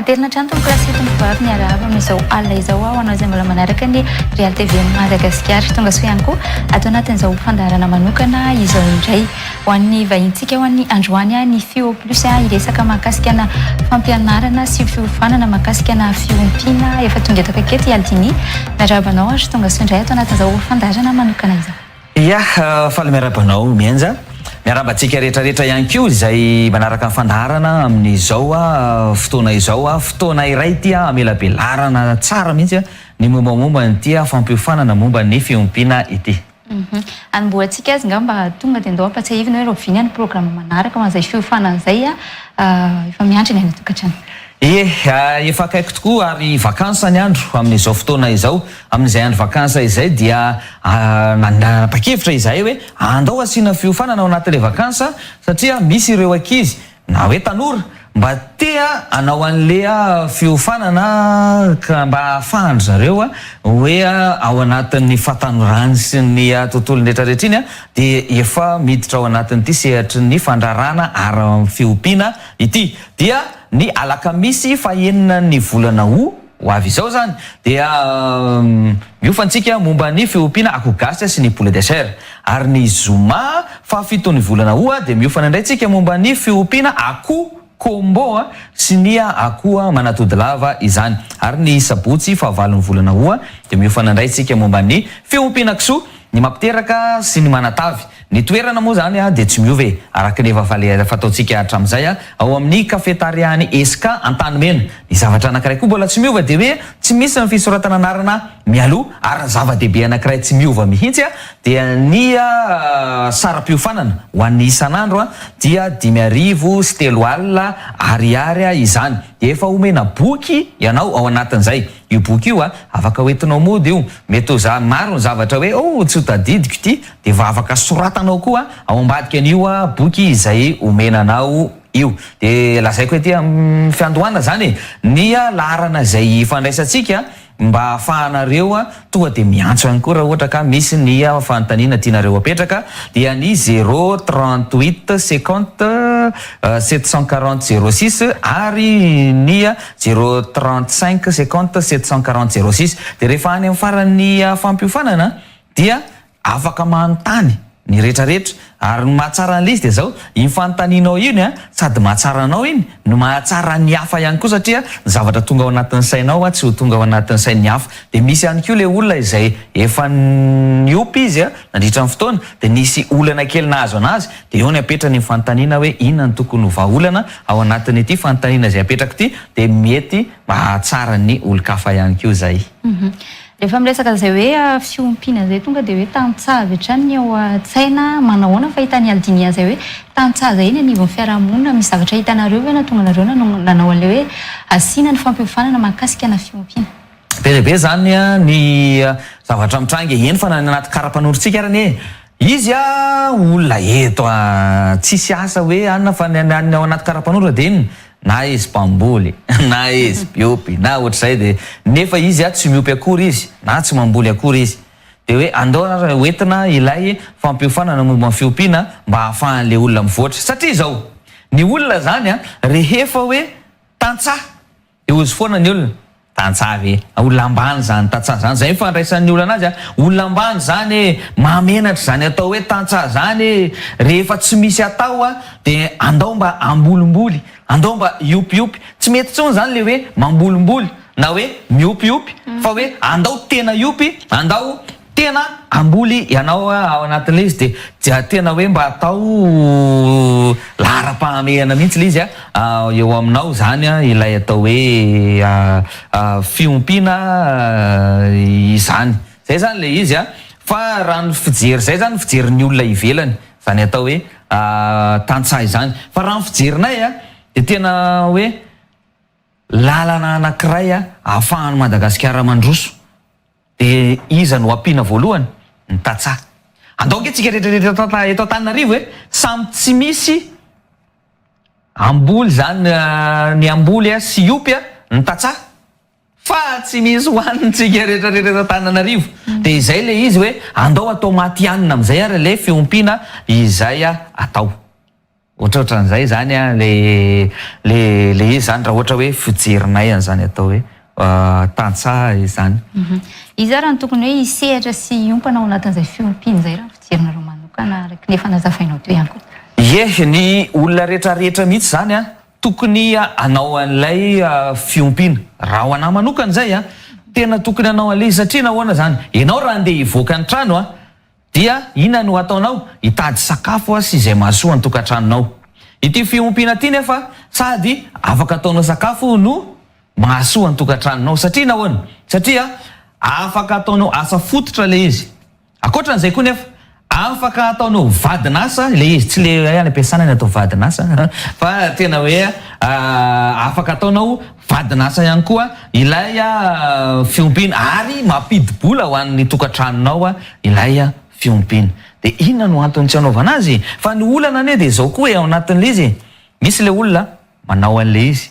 Anterina hatrany tompokolahy sy tompokovavy miarahaba amin'izao alina izao ho anao izay mbola manaraka ny Real TV Madagasikara. Tonga soa ihany koa ato anatin'izao fandaharana manokana izao indray. Ho an'ny vahintsika ho an'ny androany ny Fio Plus hiresaka mahakasika na fampianarana sy fiofanana mahakasika na fiompiana. Efa tonga eto akaiky eto i Aldini. Miarahaba anao ary tonga soa indray ato anatin'izao fandaharana manokana izao. Ia, faly miarahaba anao Mienja. Miarahaba antsika rehetra rehetra ihany koa izay manaraka ny fandaharana amin'izao fotoana izao. Fotoana iray ity hamelabelarana tsara mihitsy ny mombamomba an'ity fampiofanana momba ny fiompiana ity. Hanombohantsika azy angamba tonga dia ndao ampatsiahivina hoe rahoviana ny programa manaraka ho an'izay fiofanana izay efa miandry ny any an-tokantrano. Ie, efa akaiky tokoa ary vacances ny andro amin'izao fotoana izao. Amin'izay andro vacances izay dia nanapa-kevitra izahay hoe andao asiana fiofanana ao anatin'ilay vacances satria misy ireo ankizy na hoe tanora mba te hanao an'ilay fiofanana ka mba ahafahan-dry zareo hoe ao anatin'ny fahatanorany sy ny tontolony rehetra rehetra iny dia efa miditra ao anatin'ity sehatry ny fandrarana ara-fiompiana ity. Dia ny alakamisy fahenina ny volana août ho avy izao izany dia miofantsika momba ny fiompiana akoho gasy sy ny poulet de chair. Ary ny zoma fahafiton'ny volana août dia miofana indray tsika momba ny fiompiana akoho combo sy ny akoho manatody lava izany. Ary ny sabotsy fahavalon'ny volana août dia miofana indray tsika momba ny fiompiana kisoa, ny mampiteraka sy ny manatavy. Ny toerana moa izany dia tsy miova e, araka ny efa faleha fataontsika hatramin'izay, ao amin'ny cafetaria-n'ny Esca Antanimena. Ny zavatra anankiray koa mbola tsy miova dia hoe tsy misy ny fisoratana anarana mialoha, ary ny zava-dehibe anankiray tsy miova mihitsy dia ny saram-piofanana ho an'ny isan'andro dia 3500 ariary izany. Dia efa omena boky ianao ao anatin'izay. Io boky io afaka hoentinao mody io, mety ho za maro ny zavatra hoe oh tsy ho tadidiko ity, dia efa afaka soratanao koa ao ambadika an'io boky izay omena anao io. Dia lazaiko ety amin'ny fiandohana izany e, ny laharana izay ifandraisantsika mba ahafahanareo tonga dia miantso ihany koa raha ohatra ka misy ny fanontaniana tianareo apetraka dia ny zéro trente huit cinquante sept cent quarante zéro six ary ny zéro trente cinq cinquante sept cent quarante zéro six. Dia rehefa any amin'ny faran'ny fampiofanana dia afaka manontany ny rehetra rehetra ary ny mahatsara an'ilay izy dia izao, iny fanontanianao iny an, sady mahatsara anao iny no mahatsara ny hafa ihany koa satria ny zavatra tonga ao anatin'ny sainao an tsy ho tonga ao anatin'ny sain'ny hafa. Dia misy ihany koa ilay olona izay efa niompy izy an nandritra ny fotoana dia nisy olana kely nahazo an'azy dia eo ny apetrany ny fanontaniana hoe inona no tokony ho vahaolana ao anatin'ity fanontaniana izay apetrako ity dia mety mahatsara ny olon-kafa ihany koa izay. Rehefa miresaka izay hoe fiompiana izay tonga dia hoe tantsaha avy hatrany ny ao an-tsaina. Manahoana ny fahitan'i Aldinia izay hoe tantsaha izay eny anivon'ny fiarahamonina? Misy zavatra hitanareo ve nahatonga anareo nanao an'ilay hoe asiana ny fampiofanana mahakasika ana fiompiana? Be dia be izany ny zavatra mitranga e! Eny fa na any anaty kara-panorontsika ary anie izy olona eto tsisy asa hoe anona fa ny any ao anaty kara-panoro dia inona? Na izy mpamboly na izy mpiompy na ohatr'izay dia nefa izy tsy miompy akory izy na tsy mamboly akory izy dia hoe andao ary hoentina ilay fampiofanana momba ny fiompiana mba hahafahan'ilay olona mivoatra satria izao ny olona izany rehefa hoe tantsaha Dia hozy foana ny olona, tantsaha ve? Olona ambany izany tantsaha izany, izay ny fandraisan'ny olona anazy a! Olona ambany izany e! Mahamenatra izany atao hoe tantsaha izany e! Rehefa tsy misy atao a, dia andao mba hambolimboly, andao mba hiompiompy. Tsy mety intsony izany ilay hoe mambolimboly na hoe miompiompy fa hoe andao tena hiompy, andao Tena hamboly ianao ao anatin'ilay izy dia dia tena hoe mba atao laharam-pahamehana mihitsy ilay izy eo aminao izany ilay atao hoe fiompiana izany. Izay izany ilay izy fa raha ny fijery izay izany ny fijerin'ny olona ivelany izany atao hoe tantsaha izany. Fa raha ny fijerinay dia tena hoe lalana anankiray ahafahan'i Madagasikara mandroso. Dia iza no ampiana voalohany? Ny tantsaha. Andao ange tsika rehetra rehetra eto Antananarivo e! Samy tsy misy hamboly izany ny hamboly sy hiompy ny tantsaha fa tsy misy hohanintsika rehetra rehetra eto Antananarivo. Dia izay ilay izy hoe andao atao matihanina amin'izay ary ilay fiompiana izay atao. Ohatrohatran'izay izany an, le le le izy izany raha ohatra hoe fijerinay an'izany atao hoe tantsaha izany. Iza ary no tokony hoe hisehatra sy hiompana ao anatin'izay fiompiana izay raha ny fijerinareo manokana araka ny efa nazavainao teo ihany koa? Ie, ny olona rehetra rehetra mihitsy izany an, tokony hanao an'ilay fiompiana. Raha ho anà manokana izay an, tena tokony hanao an'ilay izy satria nahoana izany? Ianao raha andeha hivoaka ny trano an, Dia inona no hataonao? Hitady sakafo sy izay mahasoa ny tokantranonao. Ity fiompiana ity nefa sady afaka ataonao sakafo no mahasoa ny tokantranonao. Satria nahoana? Satria afaka ataonao asa fototra ilay izy. Ankoatran'izay koa nefa, afaka ataonao vadin'asa ilay izy. Tsy ilay hoe any am-piasana ny atao vadin'asa fa tena hoe afaka ataonao vadin'asa ihany koa ilay fiompiana ary mampidi-bola ho an'ny tokantranonao ilay fiompiana. Dia inona no antony tsy hanaovana azy e? Fa ny olana anie dia izao koa e, ao anatin'ilay izy e, misy ilay olona manao an'ilay izy,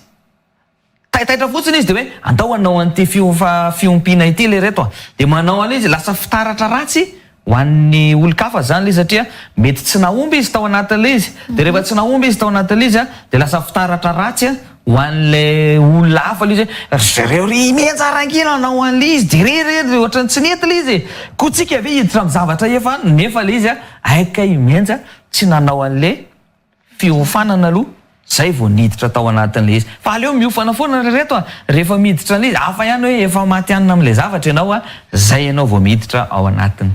taitaitra fotsiny izy dia hoe andao hanao an'ity fiompiana ity ilay ireto a, dia manao an'ilay izy, lasa fitaratra ratsy Ho an'ny olon-kafa izany ilay izy satria mety tsy nahomby izy tao anatin'ilay izy. Dia rehefa tsy nahomby izy tao anatin'ilay izy dia lasa fitaratra ratsy ho an'ilay olona hafa ilay izy hoe ry zareo ry Menja Rangina nanao an'ilay izy jereo re ry ohatran'ny tsy nety ilay izy e! Koa tsika ve hiditra amin'ny zavatra efa nefa ilay izy hay kay i Menja tsy nanao an'ilay Fiofanana aloha zay vao niditra tao anatin'ilay izy. Fa aleo miofana foana ry reto a! Rehefa miditra an'ilay izy, hafa ihany hoe efa matihanina amin'ilay zavatra ianao a, zay ianao vao miditra ao anatiny.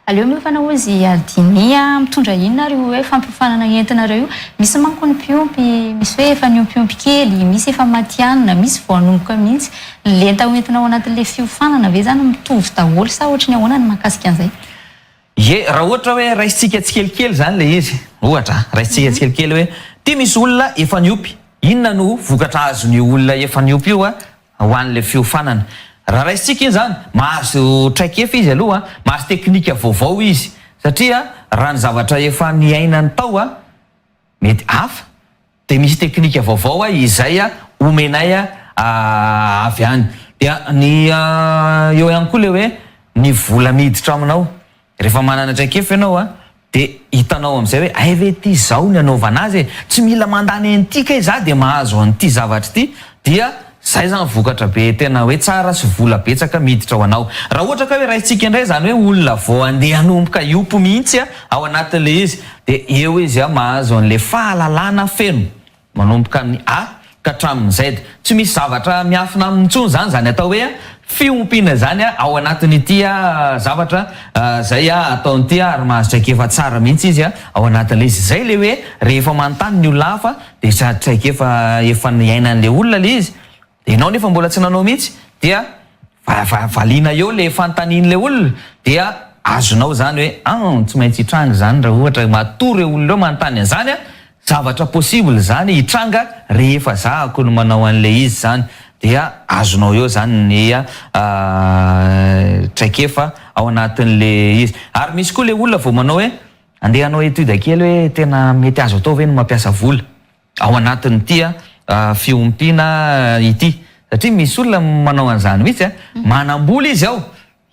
Aleo miofana hozy Aldini a! Mitondra inona ary io hoe fampiofanana entinareo io? Misy manko ny mpiompy, misy hoe efa niompiompy kely, misy efa matihanina, misy vao hanomboka mihitsy. Ny lenta hoentina ao anatin'ilay fiofanana ve zany mitovy daholo sa ohatry ny ahoana ny mahakasika an'izay? Ie, raha ohatra hoe raisintsika tsikelikely izany ilay izy, ohatra an, raisintsika tsikelikely hoe ity misy olona efa niompy, inona no vokatra azon'io olona efa niompy io ho an'ilay fiofanana? Raha raisintsika iny izany, mahazo traikefa izy aloha, mahazo teknika vaovao izy, satria raha ny zavatra efa niainany tao mety hafa, Dia misy teknika vaovao izay omenay avy any. Dia ny eo ihany koa ilay hoe ny vola miditra aminao. Rehefa manana traikefa ianao dia hitanao amin'izay hoe hay ve ity izao ny anaovana azy e! Tsy mila mandany an'ity kay za dia mahazo an'ity zavatra ity. Dia izay izany vokatra be tena hoe tsara sy vola betsaka miditra ho anao. Raha ohatra ka hoe raisintsika indray izany hoe olona vao andeha hanomboka hiompy mihitsy ao anatin'ilay izy dia eo izy mahazo an'ilay fahalalana feno manomboka amin'ny A ka hatramin'ny Z. Tsy misy zavatra miafina aminy intsony izany izany atao hoe fiompiana izany ao anatin'ity zavatra izay ataony ity ary mahazo traikefa tsara mihitsy izy ao anatin'ilay izy. Izay ilay hoe rehefa manontany ny olona hafa Dia sady traikefa efa niainan'ilay olona ilay izy, dia ianao nefa mbola tsy nanao mihitsy, dia valiana eo ilay fanontanian'ilay olona, dia azonao izany hoe an, tsy maintsy hitranga izany raha ohatra matoa ireo olona ireo manontany an'izany an, zavatra possible izany hitranga rehefa zahako no manao an'ilay izy izany, dia azonao eo izany ny traikefa ao anatin'ilay izy. Ary misy koa ilay olona vao manao hoe Andeha hanao étude kely hoe tena mety azo atao ve ny mampiasa vola ao anatin'ity fiompiana ity satria misy olona manao an'izany mihitsy a, manam-bola izy ao,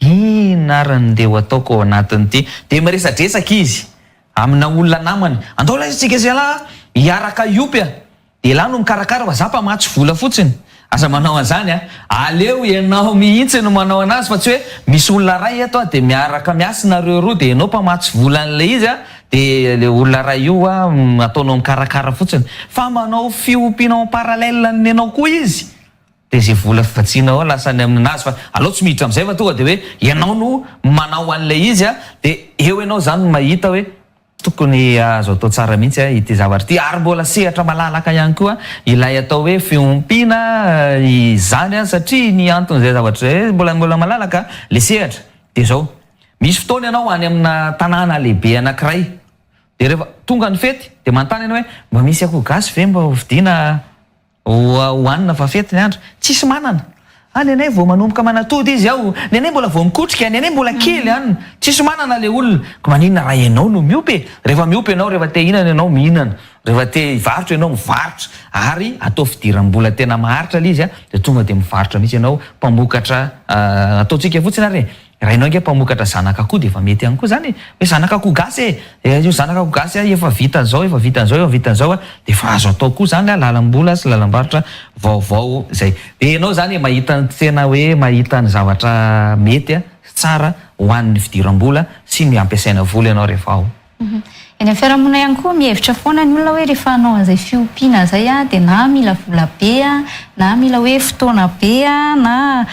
inona ary ny ndeha ho ataoko ao anatin'ity, dia miresadresaka izy amina olona namany, andao lahy isika sy ialahy hiaraka hiompy a! Elah no mikarakara fa za mpamatsy vola fotsiny. Aza manao an'izany a! Aleo ianao mihitsy no manao anazy fa tsy hoe misy olona ray eto a dia miaraka miasa nareo roa dia ianao mpamatsy vola an'ilay izy a dia ilay olona ray io a ataonao mikarakara fotsiny. Fa manao fiompiana en parallèle ny anao koa izy dia izay vola vatsianao ao lasa any amin'azy fa aleo tsy miditra amin'izay fa tonga dia hoe ianao no manao an'ilay izy a dia eo ianao izany no mahita hoe Tokony azo atao tsara mihitsy ity zavatra ity ary mbola sehatra malalaka ihany koa ilay atao hoe fiompiana izany satria ny anton'izay zavatra izay mbola mbola malalaka le sehatra dia izao misy fotoana ianao any amina tanàna lehibe anankiray dia rehefa tonga ny fety dia manontany ianao hoe mba misy akoho gasy ve mba hovidiana Hohanina fa fety ny andro. Tsisy manana. Ah ny anay vao manomboka manatody izy ao, ny anay mbola vao mikotrika, ny anay mbola kely an. Tsisy manana le olona. Ko maninona raha ianao no miompy e? Rehefa miompy ianao, rehefa te hihinana ianao mihinana, rehefa te hivarotra ianao mivarotra, ary atao fidiram-bola tena maharitra le izy an, dia tonga dia mivarotra mihitsy ianao, mpamokatra ataontsika fotsiny ary e. Rainao ange mpamokatra zanak'akoho dia efa mety ihany koa izany e! Hoe zanak'akoho gasy e! Io zanak'akoho gasy a, efa vita an'izao, efa vita an'izao, efa vita an'izao a, dia efa azo atao koa izany a, lalam-bola sy lalam-barotra vaovao izay. Dia ianao izany e mahita ny tsena hoe mahita ny zavatra mety a, sy tsara ho an'ny fidiram-bola sy ny ampiasaina vola ianao rehefa ao. Eny amin'ny fiarahamonina ihany koa mihevitra foana ny olona hoe rehefa hanao an'izay fiompiana izay dia na mila vola be na mila hoe fotoana be na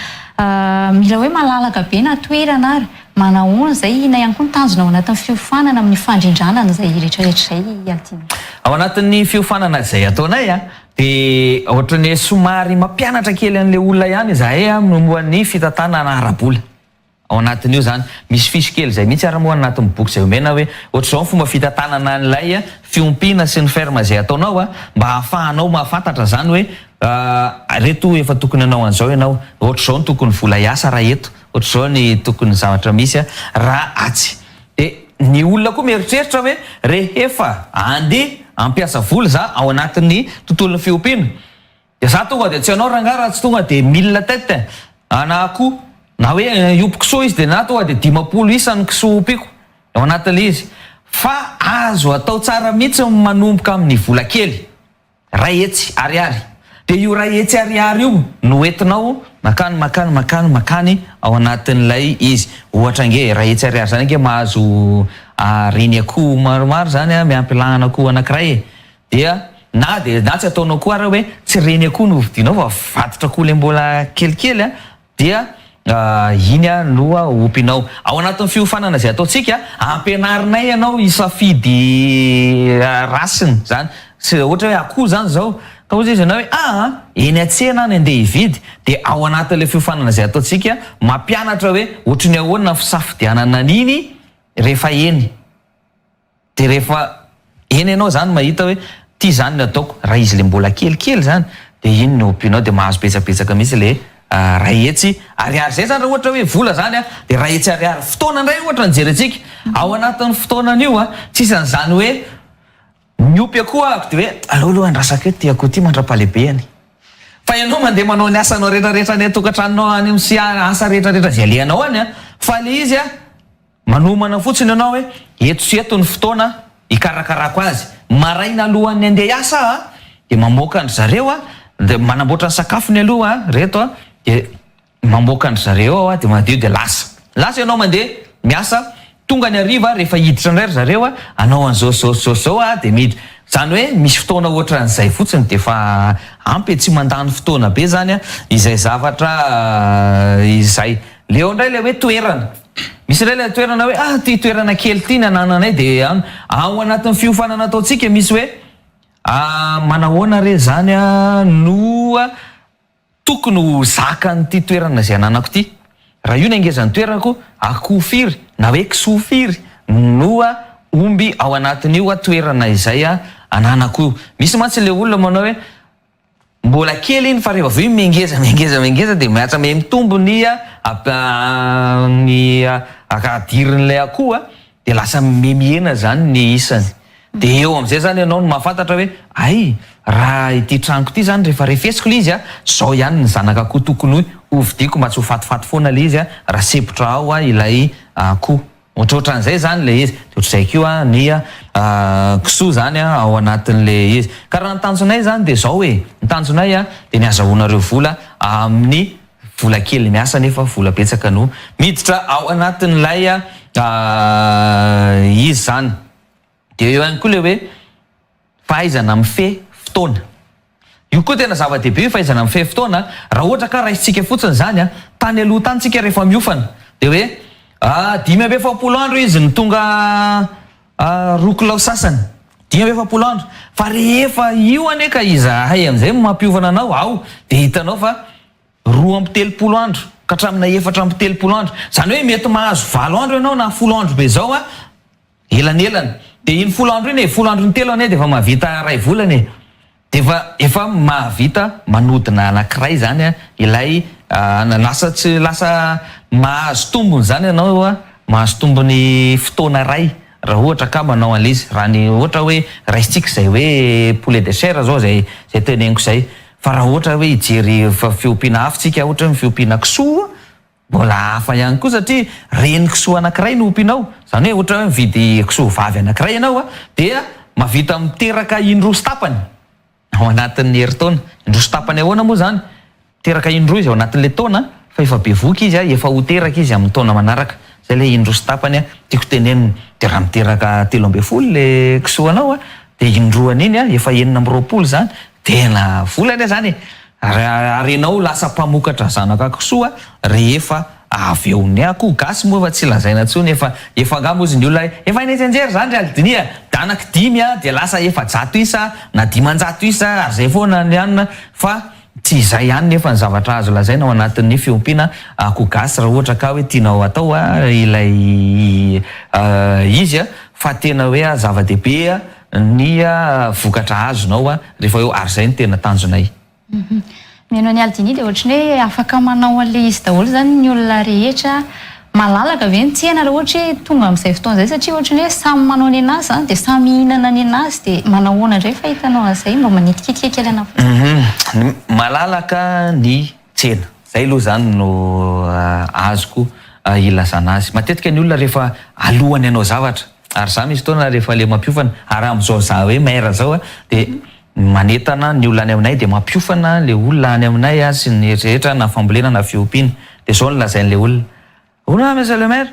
mila hoe malalaka be na toerana ary. Manahoana izay? Inona ihany koa ny tanjona ao anatin'ny fiofanana amin'ny fandrindrana an'izay rehetrarehetra izay Altino? Ao anatin'ny fiofanana izay ataonay dia ohatran'ny hoe somary mampianatra kely an'ilay olona ihany izahay momba ny fitantanana ara-bola. Ao anatin'io izany, misy fiche kely izay mihitsy ary moa anatin'ny boky izay omena hoe ohatr'izao ny fomba fitantanana an'ilay fiompiana sy ny ferme izay ataonao mba hahafahanao mahafantatra izany hoe reto efa tokony hanao an'izao ianao, ohatr'izao ny tokony vola hiasa raha eto, ohatr'izao ny tokony zavatra misy raha atsy. Dia ny olona koa mieritreritra hoe rehefa andeha hampiasa vola za ao anatin'ny tontolon'ny fiompiana, Dia za tonga dia tsy hanao rangahy raha tsy tonga dia mille tête ana akoho na hoe hiompy kisoa izy dia na tonga dia 50 isa ny kisoa ompiako ao anatin'ilay izy fa azo atao tsara mihitsy ny manomboka amin'ny vola kely 100 ariary dia io 100 ariary io no entinao makany makany makany makany ao anatin'ilay izy ohatra ange 100 ariary zany ange mahazo reny akoho maromaro zany a miampy lahan'akoho anakiray e Dia na dia na tsy ataonao koa ara hoe tsy reny akoho no hovidianao fa vatotra akoho le mbola kelikely a dia iny a no ompianao. Ao anatin'ny fiofanana izay ataontsika, ampianarinay ianao hisafidy racine zany, sy ohatra hoe akoho zany zao, ka hozy izy ianao hoe aa eny an-tsena aho no andeha hividy, dia ao anatin'ilay fiofanana izay ataontsika mampianatra hoe ohatry ny ahoana ny fisafidianana an'iny rehefa eny. Dia rehefa eny ianao izany mahita hoe ity izany no ataoko, raha izy ilay mbola kelikely izany dia iny no ompianao dia mahazo betsabetsaka mihitsy ilay 100 ariary izay izany raha ohatra hoe vola izany an, dia 100 ariary fotoana indray ohatra no jerentsika, ao anatin'ny fotoanan'io an, tsisy an'izany hoe miompy akoho ahako dia hoe aleo aloha andrasako eto ity akoho ity mandra-pahalehibehany. Fa ianao mandeha manao ny asanao rehetrarehetra any an-tokantranonao any amin'ny sy asa rehetrarehetra izay alehanao any an, fa ilay izy an, Manomana fotsiny ianao hoe eto sy eto ny fotoana hikarakarako azy. Maraina alohan'ny handeha hiasa aho dia mamoaka an-dry zareo aho, dia manamboatra ny sakafony aloha aho reto a, dia mamoaka an-dry zareo ao aho dia madio dia lasa. Lasa ianao mandeha miasa, tonga ny hariva rehefa hiditra indray ry zareo a, hanao an'izao sy izao sy izao sy izao aho dia miditra. Izany hoe misy fotoana ohatran'izay fotsiny dia efa ampy e, tsy mandany fotoana be izany izay zavatra izay. Le eo indray ilay hoe toerana. Misy indray ilay toerana hoe ah ity toerana kely ity ny anananay dia an, ao anatin'ny fiofanana ataontsika misy hoe ah manahoana re izany no tokony ho zakan'ity toerana izay ananako ity. Raha io ny hangezan'ny toerako, akoho firy na hoe kisoa firy no omby ao anatin'io toerana izay ananako io. Misy mantsy ilay olona manao hoe Mbola kely iny fa rehefa avy eo iny mihengeza mihengeza mihengeza dia miasa miha mitombo ny ny hadirin'ilay akoho dia lasa miha mihena zany ny isany. Dia eo amin'izay zany ianao no mahafantatra hoe hay raha ity tranoko ity zany rehefa refesiko ilay izy zao ihany ny zanak'akoho tokony hovidiako mba tsy ho fatifaty foana ilay izy raha sempotra ao ilay akoho. Ohatrohatran'izay izany ilay izy. Dia ohatr'izay koa ny kisoa izany ao anatin'ilay izy. Ka raha ny tanjonay izany dia izao e, ny tanjonay dia ny hazahoanareo vola amin'ny vola kely miasa nefa vola betsaka no miditra ao anatin'ilay izy izany. Dia eo ihany koa ilay hoe Fahaizana mifehy fotoana. Io koa tena zava-dehibe io fahaizana mifehy fotoana a! Raha ohatra ka raisintsika fotsiny izany a, tany aloha tany tsika rehefa miofana dia hoe 45 andro izy no tonga roa kilao sasany, 45 andro, fa rehefa io anie ka izahay amin'izay no mampiofana anao ao dia hitanao fa 32 andro ka hatraminà 34 andro, izany hoe mety mahazo valo andro ianao na folo andro be izao a, Elanelany. Dia iny folo andro iny e, folo andro intelo anie dia efa mahavita iray volana e. Dia efa efa mahavita manodina anankiray izany ilay lasa tsy lasa mahazo tombony izany ianao mahazo tombony fotoana iray raha ohatra ka manao an'ilay izy. Raha ny ohatra hoe raisintsika izay hoe poulet de chair izao izay izay teneniko izay. Fa raha ohatra hoe hijery fiompiana hafa isika ohatra hoe fiompiana kisoa. Mbola hafa ihany koa satria reny kisoa anankiray no ompianao, izany hoe ohatra hoe mividy kisoa vavy anankiray ianao dia mahavita miteraka indroa sy tapany ao anatin'ny herintaona. Indroa sy tapany ahoana moa izany? Miteraka indroa izy ao anatin'ilay taona fa efa bevohoka izy, efa ho teraka izy amin'ny taona manaraka. Izay ilay indroa sy tapany tiako tenenina. Dia raha miteraka 13 ilay kisoanao dia indroa an'iny efa 26 izany. Tena vola anie izany e! Ary enao lasa mpamokatra zanaka kisoa rehefa avy eo. Ny akoho gasy moa efa tsy lazaina intsony efa efa angaha moa izy ny olona efa hainay tsianjery izany ry Aldini a! Dia anaky dimy a dia lasa 400 isa na 500 isa ary izay foana ny anona fa tsy izay ihany nefa ny zavatra azo lazaina ao anatin'ny fiompiana akoho gasy raha ohatra ka hoe tianao atao ilay izy fa tena hoe zava-dehibe ny vokatra azonao rehefa eo ary izay no tena tanjonay. Mihaino an'i Aldini dia ohatran'ny hoe afaka manao an'ilay izy daholo izany ny olona rehetra. Malalaka ve ny tsena raha ohatra hoe tonga amin'izay fotoana izay satria ohatran'ny hoe samy manao ny an'azy izany dia samy mihinana ny an'azy dia manao ahoana indray fahitanao an'izay? Mba manitikitika kely anà fotsiny. Malalaka ny tsena. Izay aloha izany no azoko ilazana azy. Matetika ny olona rehefa alohan'ny hanao zavatra, ary za misy fotoana rehefa le mampiofana, ary amin'izao za hoe maire zao dia manentana ny olona any aminay dia mampiofana le olona any aminay sy ny rehetra na fambolena na fiompiana. Dia izao no lazain'le olona, hono monsieur le maire,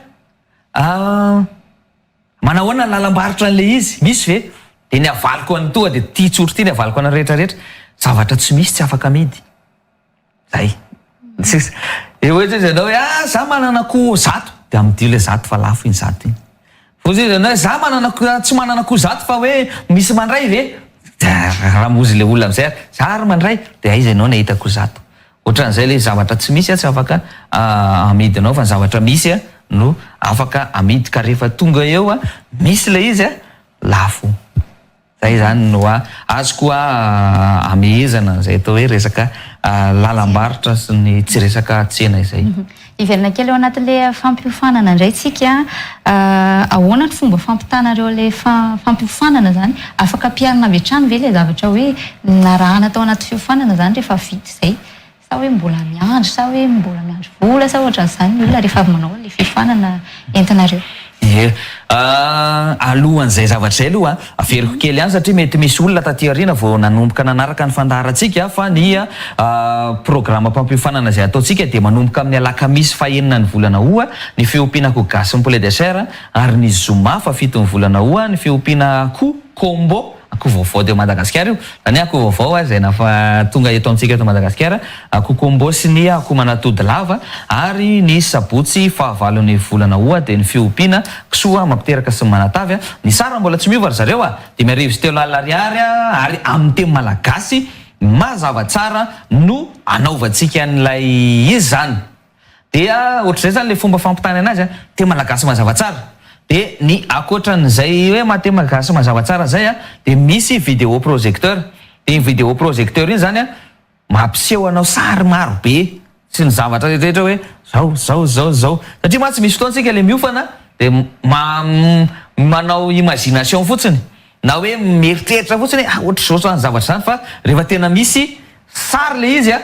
manahoana ny lalam-barotra an'le izy, misy ve? Dia ny avaliko an'i toa dia ity tsotra ity ny avaliko anareo rehetra rehetra, zavatra tsy misy tsy afaka amidy. Zay. Tsisy. Dia hoy izy ianao hoe ah za manana akoho 100 dia amidio ilay 100 fa lafo iny 100 iny. Hoy izy ianao hoe za manana akoho tsy manana akoho 100 fa hoe misy mandray ve? Dia ramozy ilay olona amin'izay ary za ary mandray dia aiza ianao nahita akoho 100? Ohatran'izay ilay zavatra tsy misy tsy afaka amidinao fa ny zavatra misy no afaka amidy ka rehefa tonga eo misy ilay izy lafo. Zay zany no azoko amehezana an'izay atao hoe resaka lalam-barotra sy ny tsy resaka tsena izay. Hiverina kely ao anatin'ilay fampiofanana indray tsika, ahoana ny fomba fampitanareo ilay fampiofanana zany? Afaka ampiharina avy hatrany ve ilay zavatra hoe narahana tao anaty fiofanana zany rehefa vita izay? Sa hoe mbola miandry sa hoe mbola miandry vola sa ohatran'izany ny olona rehefa avy manao an'ilay fiofanana entinareo? Ie. Alohan'izay zavatra izay aloha, averiko kely ihany satria mety misy olona taty aoriana vao nanomboka nanaraka ny fandaharantsika fa ny programam-pampiofanana izay ataontsika dia manomboka amin'ny alakamisy fahenina ny volana août ny fiompiana akoho gasy ny poulet de chair ary ny zoma fahafiton'ny volana août ny fiompiana akoho combo Akoho vaovao teo Madagasikara io. Izany hoe akoho vaovao izay nafa tonga eto amintsika eto Madagasikara, akoho combo sy ny akoho manatody lava, ary ny sabotsy fahavalon'ny volana oa dia ny fiompiana kisoa mampiteraka sy manatavy. Ny sara mbola tsy miova ry zareo a! 305 ariary ary amin'ny teny malagasy mazava tsara no anaovantsika an'ilay izy izany. Dia ohatr'izay zany le fomba fampitany anazy a, teny malagasy mazava tsara. Dia ny ankoatran'izay hoe maha teny malagasy mazava tsara zay a, dia misy vidéo projecteur. Dia iny vidéo projecteur iny zany a, mampiseho anao sary maro be sy ny zavatra rehetra rehetra hoe zao, zao, zao, zao. Satria mantsy misy fotoana tsika le miofana dia manao imagination fotsiny na hoe mieritreritra fotsiny hoe ah ohatr'izao zany zavatra zany fa rehefa tena misy sary le izy a,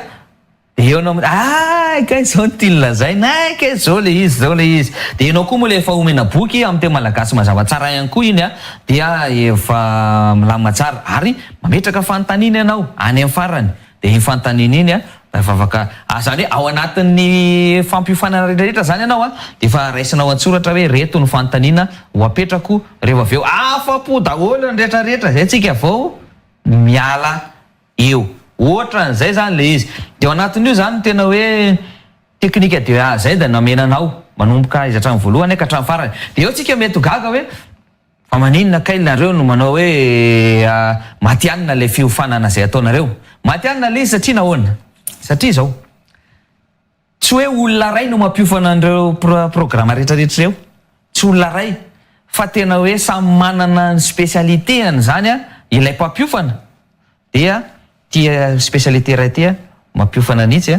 Dia eo anao ay kay zao no tiany lazaina ay kay zao le izy zao le izy. Dia ianao koa moa le efa omena boky amin'ny teny malagasy mazava tsara ihany koa iny a, dia efa milamina tsara ary mametraka fanontaniana ianao any amin'ny farany dia iny fanontaniana iny a efa afaka zany hoe ao anatin'ny fampiofanana rehetra rehetra zany ianao a dia efa raisinao an-tsoratra hoe reto ny fanontaniana ho apetrako rehefa avy eo afa-po daholo ny rehetra rehetra zay tsika vao miala eo. Ohatran'izay izany ilay izy. Dia ao anatin'io izany ny tena hoe technique de A à Z nomena anao, manomboka aiza hatramin'ny voalohany ka hatramin'ny farany. Dia eo tsika mety ho gaga hoe fa maninona kay nareo no manao hoe matihanina ilay fiofanana izay ataonareo. Matihanina ilay izy satria nahoana? Satria izao. Tsy hoe olona iray no mampiofana an'ireo programa rehetra rehetra ireo, tsy olona iray, fa tena hoe samy manana ny spécialité-ny izany ilay mpampiofana, dia ity spécialité iray ity mampiofana an'itsy,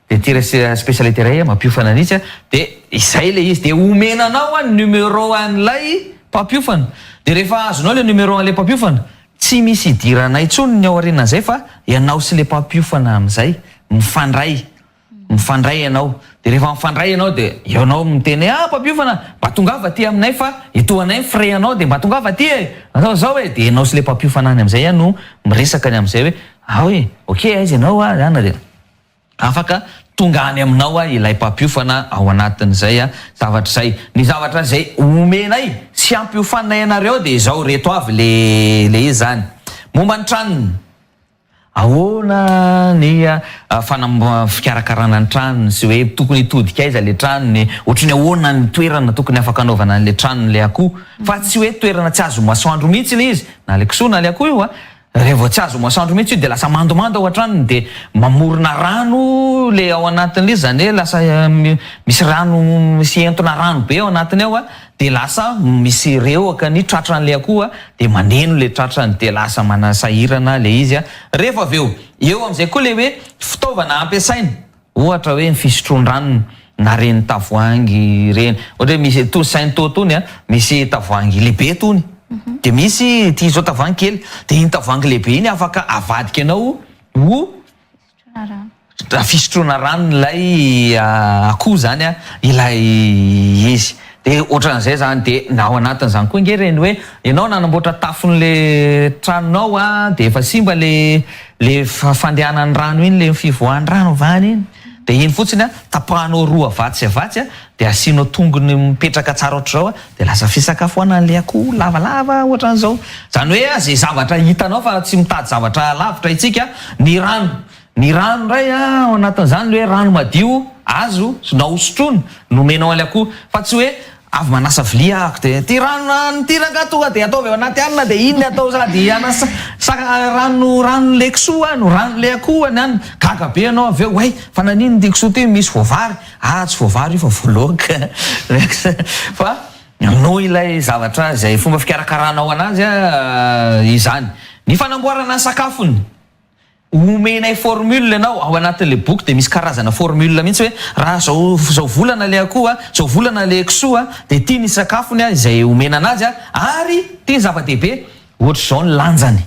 dia ity spécialité iray mampiofana an'itsy, dia izay ilay izy, dia omena anao ny numéro an'ilay mpampiofana, dia rehefa azonao ilay numéro an'ilay mpampiofana, tsy misy idiranay intsony ny ao aorianan'izay fa ianao sy ilay mpampiofana amin'izay mifandray. Mifandray ianao. Dia rehefa mifandray ianao dia eo anao miteny hoe ah mpampiofana mba tongava aty aminay fa etoanay ny frais anao dia mba tongava aty e! Atao izao e! Dia ianao sy ilay mpampiofana any amin'izay no miresaka ny amin'izay hoe ah oui, ok aiza ianao ah zany dia afaka tonga any aminao ilay mpampiofana ao anatin'izay zavatra izay. Ny zavatra izay omenay sy ampiofaninay anareo dia izao ireto avy le le izy izany. Momba ny tranony. Ahoana ny fanam fikarakarana ny tranony sy hoe tokony hitodika aiza le tranony, ohatry ny ahoana ny toerana tokony afaka anaovana an'le tranon'le akoho fa tsy hoe toerana tsy azo masoandro mihitsy le izy na le kisoa na le akoho io a, rehefa tsy azo masoandro mihitsy io de lasa mandomando ao an-tranony de mamorona rano le ao anatin'le izy zany hoe lasa misy rano misy entona rano be ao anatiny ao a. Dia lasa misy rehoka ny tratran'ilay akoho dia maneno ilay tratrany dia lasa manasahirana ilay izy rehefa avy eo. Eo amin'izay koa ilay hoe fitaovana ampiasaina, ohatra hoe ny fisotroan-dranony na ireny tavoahangy ireny, ohatra hoe misy itony Sainto itony misy tavoahangy lehibe itony dia misy ity izao tavoahangy kely, dia iny tavoahangy lehibe iny afaka avadika anao ho Fisotroana rano ilay akoho zany ilay izy. De ohatran'izay zany de na ao anatin'izany koa ange ireny hoe ianao nanamboatra tafon'le tranonao a de efa simba le le fandehanan'ny rano iny le fivoahan'ny rano avy any iny de iny fotsiny a tapahanao roa avatsy avatsy a de asianao tongony mipetraka tsara ohatr'izao a de lasa fisakafoanan'le akoho lavalava ohatran'izao. Zany hoe ze zavatra hitanao fa tsy mitady zavatra lavitra itsika, ny rano, ny rano indray ao anatin'izany le hoe rano madio azo na hosotroina no omenao an'le akoho fa tsy hoe avy manasa vilia ahako de ty rano ity rangaha tonga de ataovy ao anaty hanina de iny atao sady hanasa rano ranon'le kisoa no ranon'le akoho ny anona, gaga be ianao avy eo, way fa naninona ity kisoa ity misy voavary, ah tsy voavary io fa voaloaka fa noho ilay zavatra izay fomba fikarakaranao anazy izany. Ny fanamboarana ny sakafony, omenay formule ianao, ao anatin'ilay boky dia misy karazana formule mihitsy hoe raha zao zao volana ilay akoho, zao volana ilay kisoa dia ity ny sakafony izay omena anazy ary ity ny zava-dehibe ohatr'izao ny lanjany.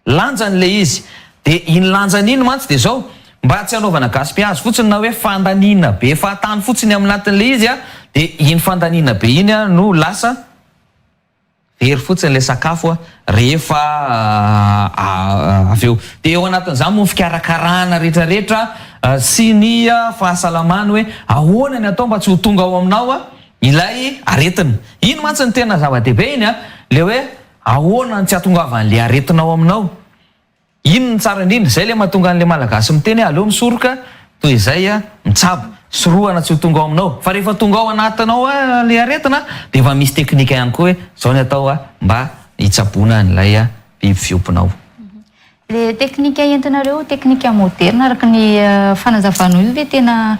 Lanjany ilay izy. Dia iny lanjany iny mantsy dia izao, mba tsy hanaovana gaspillage fotsiny na hoe fandaniana be fahatany fotsiny ao anatin'ilay izy dia iny fandaniana be iny no lasa very fotsiny ilay sakafo rehefa avy eo. Dia eo anatin'izany moa ny fikarakarana rehetrarehetra sy ny fahasalamany hoe ahoana ny atao mba tsy ho tonga ao aminao ilay aretina. Iny mantsy no tena zava-dehibe iny an, ilay hoe Ahoana no tsy hahatongavan'le aretina ao aminao? Inn no tsara indrindra? Zay le mahatonga an'le malagasy miteny hoe aleo misoroka toy izay mitsabo. Sorohana tsy ho tonga ao aminao. Fa rehefa tonga ao anatinao le aretina dia efa misy teknika ihany koa hoe zao ny atao mba hitsaboana an'ilay biby fiompinao. Le teknika entinareo teknika moderna araka ny fanazavanao io ve tena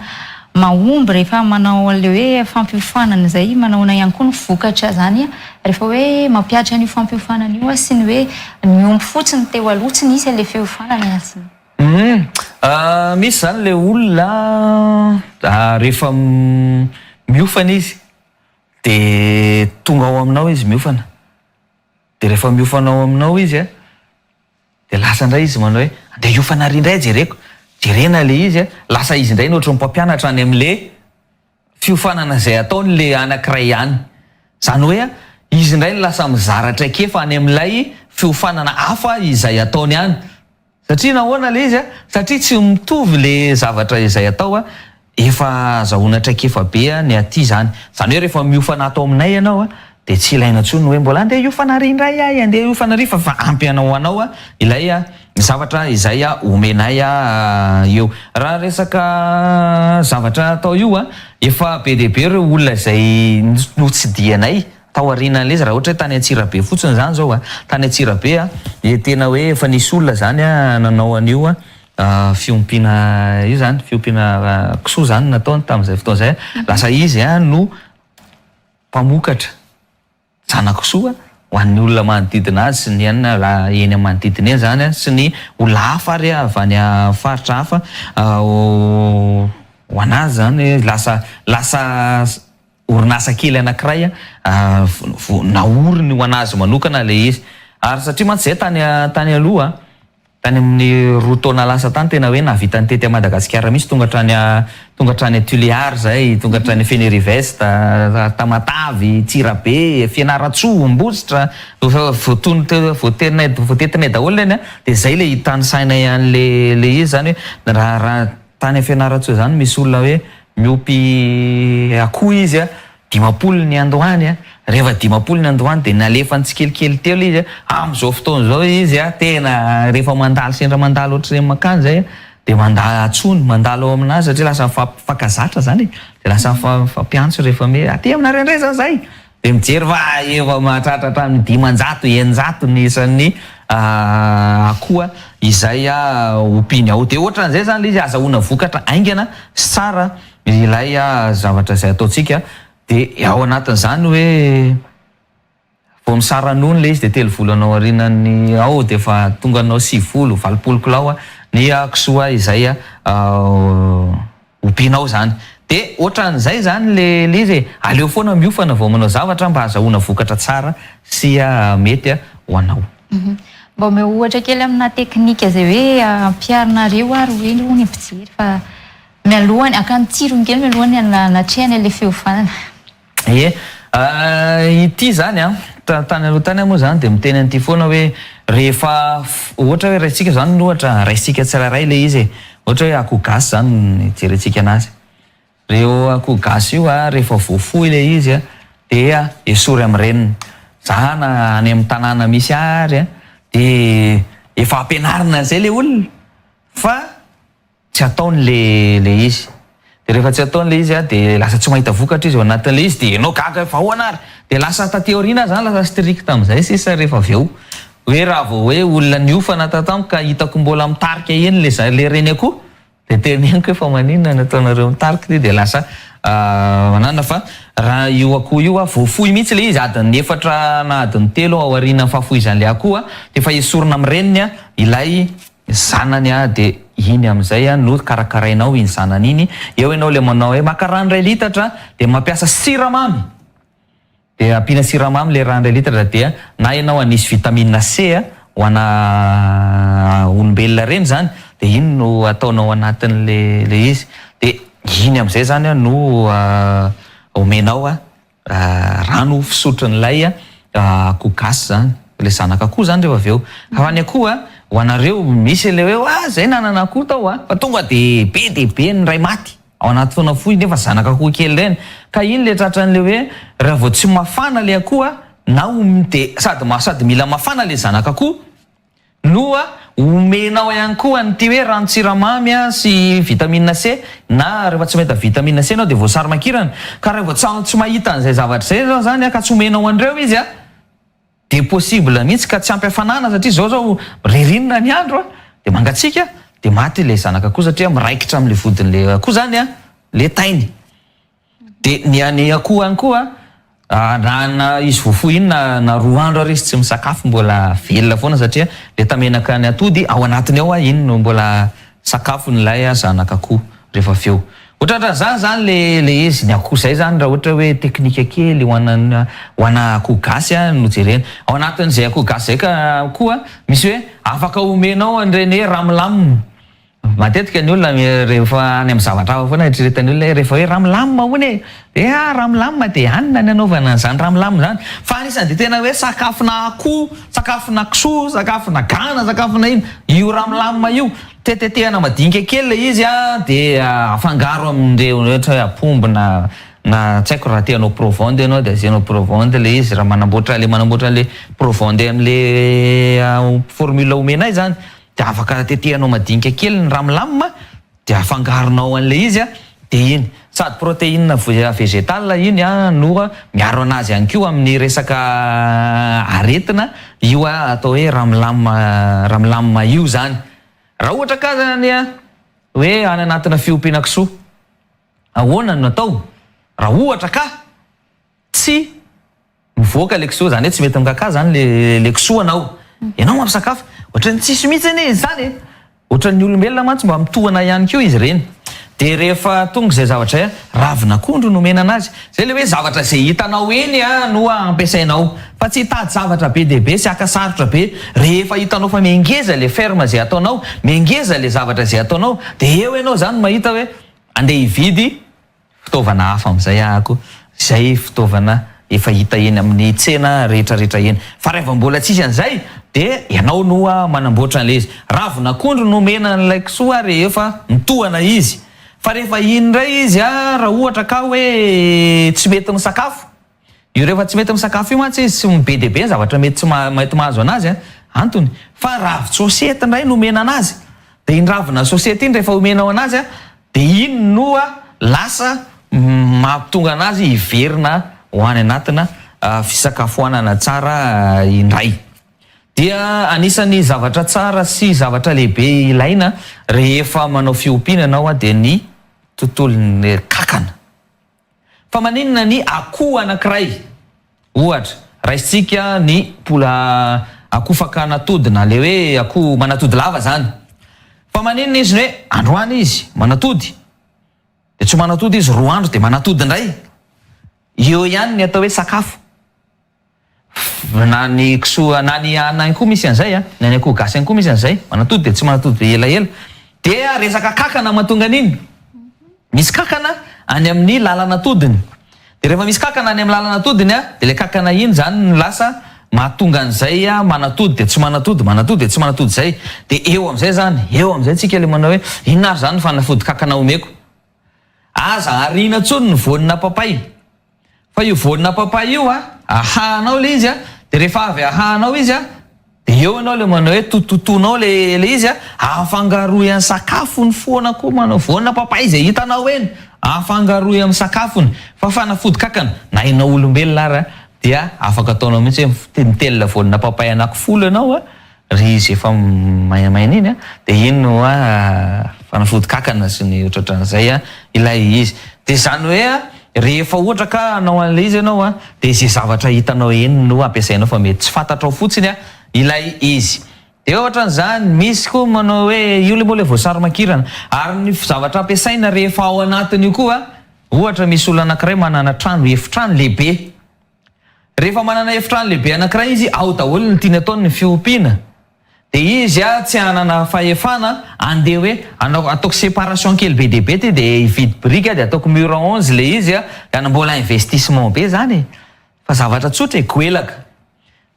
mahomby rehefa manao an'le hoe fampiofanana izay manahoana ihany koa ny vokatra zany rehefa hoe mampihatra an'io fampiofanana io sy ny hoe niompy fotsiny teo aloha tsy nisy an'le fiofanana sy ny. Humm misy zany le olona rehefa miofana izy de tonga ao aminao izy miofana de rehefa miofana ao aminao izy a Dia lasa indray izy manao hoe, andeha hiofana ary indray jereko. Jerena ilay izy, lasa izy indray no ohatran'ny mpampianatra any amin'ilay fiofanana izay ataony ilay anankiray ihany. Izany hoe izy indray no lasa mizara traikefa any amin'ilay fiofanana hafa izay ataony any. Satria nahoana ilay izy? Satria tsy mitovy ilay zavatra izay atao. Efa azahoana traikefa be ny aty izany. Izany hoe rehefa miofana ato aminay ianao dia tsy ilaina intsony ny hoe mbola andeha hiofana ary indray aho, andeha hiofana ary fa efa ampy anao ho anao ilay zavatra izay omenay eo. Raha resaka zavatra atao io, efa be dia be ireo olona izay notsidihanay tao aorianan'ilay izy, raha ohatra hoe tany Antsirabe fotsiny izany izao, tany Antsirabe dia tena hoe efa nisy olona izany nanao an'io Fiompiana io zany, fiompiana kisoa zany no nataony tamin'izay fotoana izay. Lasa izy no mpamokatra zana-kisoa ho an'ny olona manodidina azy sy ny eny eny manodidina eny zany sy ny olona hafa ary avy any faritra hafa ho an'azy zany. Lasa lasa orinasa kely anankiray naoriny ho an'azy manokana ilay izy. Ary satria mantsy izay tany tany aloha. Tany amin'ny 2 taona lasa tany tena hoe nahavita nitety an'i Madagasikara mihitsy, tonga hatrany tonga hatrany Tuléar izay, tonga hatrany Fénérive-Est, Tamatave, Tsirabe, Fianarantsoa, Ambositra, efa voatono teo, voateninay voatetinay daholo ireny an, dia izay ilay hitanisainay an'ilay ilay izy izany hoe raha raha tany Fianarantsoa izany misy olona hoe miompy akoho izy an, 50 ny androany a, rehefa 50 ny androany dia nalefany tsikelikely teo ilay izy a, amin'izao fotoana izao izy a tena rehefa mandalo sendra mandalo ohatr'ireny mankany izay a dia mandalo antsoiny, mandalo ao aminazy satria lasa mifankazatra izany e, dia lasa mifampiantso rehefa hoe aty aminareo indray izao izahay, dia mijery fa efa mahatratra hatramin'ny 500, 600 ny isan'ny akoho izay ompiany ao, dia ohatran'izay izany ilay izy ahazahoana vokatra haingana sy tsara. Ilay zavatra izay ataontsika dia ao anatin'izany hoe vao misara-nono ilay izy dia telo volana ao aorianan'ny ao dia efa tonga anao 90, 80 kilao ny kisoa izay ompianao izany. Dia ohatran'izay izany ilay izy e, aleo foana miofana vao manao zavatra mba ahazahoana vokatra tsara sy mety ho anao. Mba omeo ohatra kely amina teknika izay hoe ampiharinareo ary hoe ny mpijery fa Mialohan'ny, hakany tsirony kely mialohan'ny hanatrehany ilay fiofanana. Ie, ity izany an, tany aloha tany aho moa izany dia miteny an'ity foana hoe rehefa ohatra hoe raisintsika izany ny ohatra, raisintsika tsirairay ilay izy e, ohatra hoe akoho gasy izany no ijerentsika an'azy. Io akoho gasy io an, rehefa voafoy ilay izy an, dia esory amin'ny reniny. Za na any amin'ny tanàna misy ahy ary an, dia efa ampianarina an'izay ilay olona fa Tsy ataony le le izy. De rehefa tsy ataony le izy a de lasa tsy mahita vokatra izy ao anatin'le izy de enao gaga hoe fa ahoana ary? De lasa taty aoriana aho zany lasa strict amizay sisa rehefa avy eo. Hoe raha vao hoe olona niofana tato amiko ka hitako mbola mitarika eny le za le reny akoho de teneniko hoe fa maninona no ataonareo mitarika ity de lasa manana fa raha io akoho io a voafoy mihitsy le izy adiny efatra na adiny telo ao aorianan'ny fahafoizan'le akoho a de efa esorina amin'ny reniny a ilay zanany a de iny amizay a no karakarainao iny zanany iny, eo ianao le manao hoe maka rano iray litatra de mampiasa siramamy de ampiana siramamy le rano iray litatra dia na ianao hanisy vitamine C a ho ana olombelona reny zany de iny no ataonao anatin'le le izy de iny amizay zany a no omenao a Rano fisotron'ilay akoho gasy zany, ilay zanak'akoho zany rehefa avy eo. Fa ny akoho a, ho anareo misy ilay hoe ah zay nanana akoho tao a, fa tonga de be dia be ny ray maty ao anaty fotoana fohy nefa zanak'akoho kely ireny. Ka iny ilay tratran'ilay hoe raha vao tsy mafana ilay akoho a, na de sady sady mila mafana ilay zanak'akoho, No omenao ihany koa an'ity hoe ranon-tsiramamy sy vitamine C na rehefa tsy mahita vitamine C ianao dia voasary makirana. Ka raha vao tsy mahita an'izay zavatra izay ianao izany ka tsy omenao an'ireo izy dia possible mihitsy ka tsy ampy hafanana satria izao izao ririnina ny andro dia mangatsiaka dia maty ilay zanak'akoho satria miraikitra amin'ilay vodin'ilay akoho izany ilay tainy. Dia ny an'ny akoho ihany koa na na izy voafoy iny na na roa andro ary izy tsy misakafo mbola velona foana satria le tamenaka ny atody ao anatiny ao iny no mbola sakafon'ilay zanak'akoho rehefa avy eo. Ohatran'izany zany le le izy, ny akoho zay zany raha ohatra hoe teknika kely ho ana ho ana akoho gasy no jerena. Ao anatin'izay akoho gasy zay ka koa misy hoe afaka omenao an'ireny hoe ramilamina. Matetika ny olona rehefa any amin'ny zavatra hafa foana eritreretan'ny olona hoe rehefa hoe ramilamina hono e! Dia ah ramilamina dia anona ny anaovana an'izany ramilamina izany. Fa anisan'ny dia tena hoe sakafona akoho, sakafona kisoa, sakafona gana, sakafona inona io ramilamina io. Tetetehana madinika kely ilay izy an, dia afangaro amin'ireo ohatra hoe apombo na na tsy haiko raha te hanao provende ianao dia asianao provende ilay izy raha manamboatra ilay manamboatra an'ilay provende amin'ilay formule omenay izany. Dia afaka tetehanao madinika kely ny ramilam dia afangaronao an'ilay izy dia iny. Sady protéine végétale iny no miaro anazy ihany koa amin'ny resaka aretina io atao hoe ramilam ramilam io izany. Raha ohatra ka zany hoe any anatina fiompiana kisoa, ahoana no atao raha ohatra ka tsy Mivoaka le kisoa, zany hoe tsy mety mikaka zany le le kisoa anao. Ianao mampisakafo. Ohatran'ny tsisy mihitsy anie izy zany e. Ohatran'ny olombelona mantsy mba mitohana ihany koa izy ireny. Dia rehefa tonga izay zavatra izay, ravin'akondro no omena anazy. Zay le hoe zavatra izay hitanao eny no ampiasainao. Fa tsy hitady zavatra be dia be sy haka sarotra be rehefa hitanao fa mihangeza ilay ferme izay ataonao, mihangeza ilay zavatra izay ataonao dia eo ianao izany mahita hoe andeha hividy fitaovana hafa amin'izay ahako, izay fitaovana efa hita eny amin'ny tsena rehetra rehetra eny. Fa raha mbola tsisy an'izay dia ianao no manamboatra an'ilay izy. Ravin'akondro no omena an'ilay kisoa rehefa mitohana izy. Fa rehefa iny indray izy raha ohatra ka hoe tsy mety misakafo, Io rehefa tsy mety misakafo io mantsy izy tsy be dia be ny zavatra mety tsy mety mahazo anazy an, antony, fa ravin-tsosety indray no omena anazy, dia iny ravina sosety iny rehefa omenao anazy an, dia iny no lasa mahatonga anazy hiverina ho any anatina fisakafoanana tsara indray. Dia anisan'ny zavatra tsara sy zavatra lehibe ilaina rehefa manao fiompiana ianao dia ny tontolon'ny kankana. Fa maninona ny akoho anankiray, ohatra, raisintsika ny mbola akoho fakana atody na le hoe akoho manatody lava zany. Fa maninona izy ny hoe androany izy manatody, de tsy manatody izy roa andro de manatody indray. Eo ihany ny atao hoe sakafo. Na ny kisoa na ny anona ihany koa misy an'izay a, na ny akoho gasy ihany koa misy an'izay, manatody dia tsy manatody dia elaela. Dia resaka kakana mahatonga an'iny. Misy kakana any amin'ny lalan'atodiny. Dia rehefa misy kakana any amin'ny lalan'atodiny a, dia ilay kakana iny izany no lasa mahatonga an'izay manatody dia tsy manatody, manatody dia tsy manatody izay. Dia eo amin'izay izany, eo amin'izay tsika ilay manao hoe inona ary izany ny fanafody kakana omeko. Aza ariana intsony ny voanina papay. Fa io voanina papay io a, ahahanao le izy a, de rehefa avy ahahanao izy a, de eo ianao le manao hoe tototonao le le izy a, afangaroy any sakafony foana koa manao voanina papay zay hitanao eny, afangaroy amin'ny sakafony, fa fanafody kankana, na ianao olombelona ary a, dia afaka ataonao mihitsy hoe mitelina voanina papay anaky folo ianao a, Ry izy efa mainamaina iny dia iny no fanafody kakana sy ny ohatratran'izay ilay izy. Dia izany hoe rehefa ohatra ka hanao an'ilay izy ianao dia izay zavatra hitanao eny no ampiasainao fa mety tsy fantatrao fotsiny ilay izy. Dia ohatran'izany, misy koa manao hoe io ilay moa ilay voasary makirana. Ary ny zavatra ampiasaina rehefa ao anatin'io koa, ohatra misy olona anankiray manana trano, efitrano lehibe. Rehefa manana efitrano lehibe anankiray izy, ao daholo ny tiany ataony ny fiompiana, dia izy tsy hanana fahefana andeha hoe hanao ataoko séparation kely be dia be ty dia hividy biriky aho dia ataoko mur 11 le izy dia hanambola investissement be zany e! Fa zavatra tsotra e, goelaka.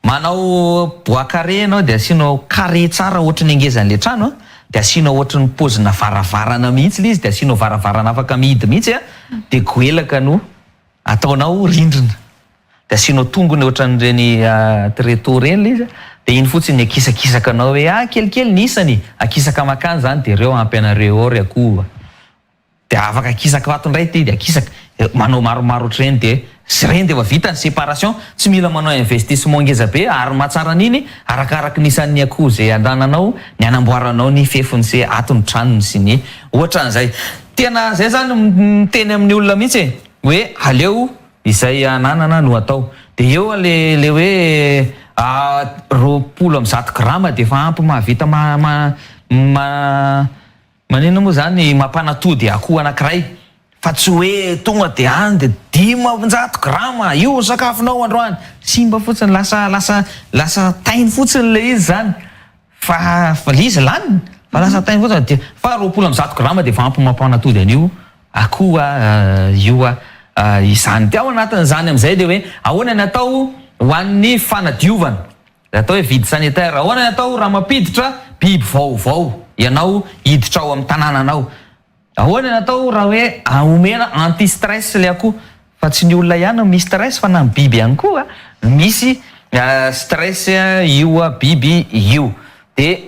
Manao bois carré ianao dia asianao carré tsara ohatry ny hangezan'ilay trano an, dia asianao ohatry ny paozina varavarana mihitsy le izy dia asianao varavarana afaka mihidy mihitsy an, dia goelaka no Ataonao rindrina dia asianao tongony ohatran'ireny tréteau ireny ilay izy dia iny fotsiny ny akisakisaka anao hoe ah kelikely ny isany akisaka makany izany dia ireo ampy anareo ao ry akoho a! dia afaka akisaka ato indray ity dia akisaka dia manao maromaro ohatr'ireny dia sy ireny dia efa vita ny séparation tsy mila manao investissement ngeza be ary mahatsara an'iny arakaraky ny isan'ny akoho izay anananao ny anamboaranao ny fefiny sy ato ny tranony sy ny ohatran'izay Tena zay zany miteny amin'ny olona mihitsy e, hoe aleo izay ananana no atao. De eo le le hoe 120 grama de efa ampy mahavita ma ma ma maninona moa zany mampanatody akoho anakiray fa tsy hoe tonga de any de 500 grama io ny sakafonao androany, simba fotsiny lasa lasa lasa tainy fotsiny le izy zany. Fa fa le izy laniny fa lasa tainy fotsiny dia fa 120 grama dia efa ampy mampanatody an'io akoho io izany. Dia ao anatin'izany amin'izay dia hoe ahoana ny atao ho an'ny fanadiovana, ilay atao hoe vide sanitaire, ahoana ny atao raha mampiditra biby vaovao ianao hiditra ao amin'ny tanànanao, ahoana ny atao raha hoe omena anti stress ilay akoho, fa tsy ny olona ihany no misy stress fa na ny biby ihany koa misy stress io biby io. Dia